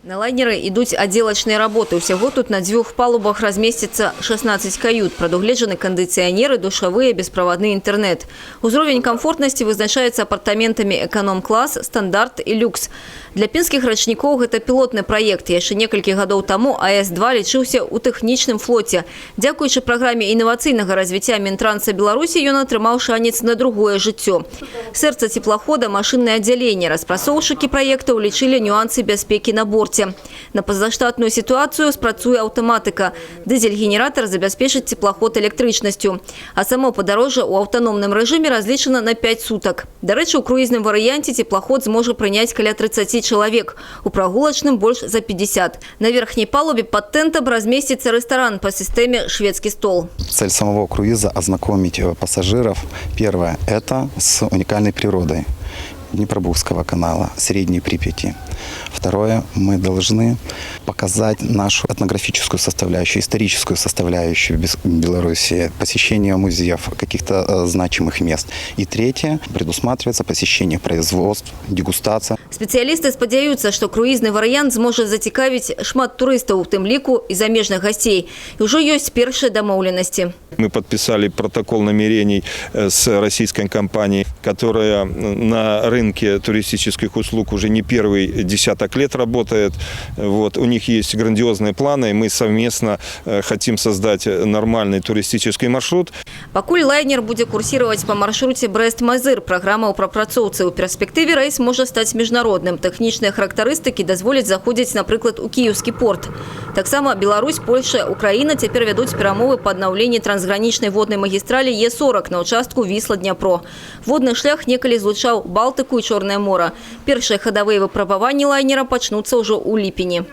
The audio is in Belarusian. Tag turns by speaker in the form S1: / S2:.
S1: На лайнеры ідуць аддзелачныя работы. Усяго тут на дзвюх палубах размесціцца 16 кают. Прадугледжаны кандыцыянеры, душавыя, бесправадны інтэрнэт. Узровень камфортнасці вызначаецца апартаментамі эканом-клас, стандарт і люкс. Для пінскіх рачнікоў гэта пілотны праект. Яшчэ некалькі гадоў таму АС-2 лічыўся ў тэхнічным флоце. Дзякуючы праграме інавацыйнага развіцця Мінтранса Беларусі, ён атрымаў шанец на другое жыццё. Сэрца цеплахода — машыннае аддзяленне. Распрацоўшчыкі праекта ўлічылі нюансы бяспекі на борце. На пазаштатную сітуацыю спрацуе аўтаматыка. Дызель-генератар забяспечыць цеплаход электрычнасцю. А само падарожжа ў аўтаномным рэжыме разлічана на 5 сутак. Дарэчы, у круізным варыянце цеплаход зможа прыняць каля 30 чалавек. У прагулачным — больш за 50. На верхняй палубе пад тэнтам размесціцца рэстаран па сістэме «шведскі стол».
S2: Цель самого круиза – ознакомить пассажиров, первое, это с уникальной природой Днепробухского канала, Средней Припяти. Второе, мы должны показать нашу этнографическую составляющую, историческую составляющую Беларуси, посещение музеев, каких-то значимых мест. И третье, предусматривается посещение производств, дегустация.
S1: Спецыялісты спадзяюцца, што круізны варыянт зможа зацікавіць шмат турыстаў, у тым ліку і замежных гасцей. І ўжо ёсць першыя дамоўленасці.
S3: Мы подписали протокол намерений с российской компанией, которая на рынке туристических услуг уже не первый десяток лет работает. Вот. У них есть грандиозные планы, и мы совместно хотим создать нормальный туристический маршрут.
S1: Пакуль лайнер будзе курсіраваць па маршруце Брэст-Мазыр. Праграма ў прапрацоўцы. У перспектыве рэйс можа стаць міжнародным. Тэхнічныя характарыстыкі дазволяць заходзіць, напрыклад, у кіеўскі порт. Таксама Беларусь, Польшча, Украіна цяпер вядуць перамовы па аднаўленні трансгранічнай воднай магістралі Е40 на ўчастку Вісла-Дняпро. Водны шлях некалі злучаў Балтыку і Чорнае мора. Першыя хадавыя выпрабаванні лайнера пачнуцца ўжо ў ліпені.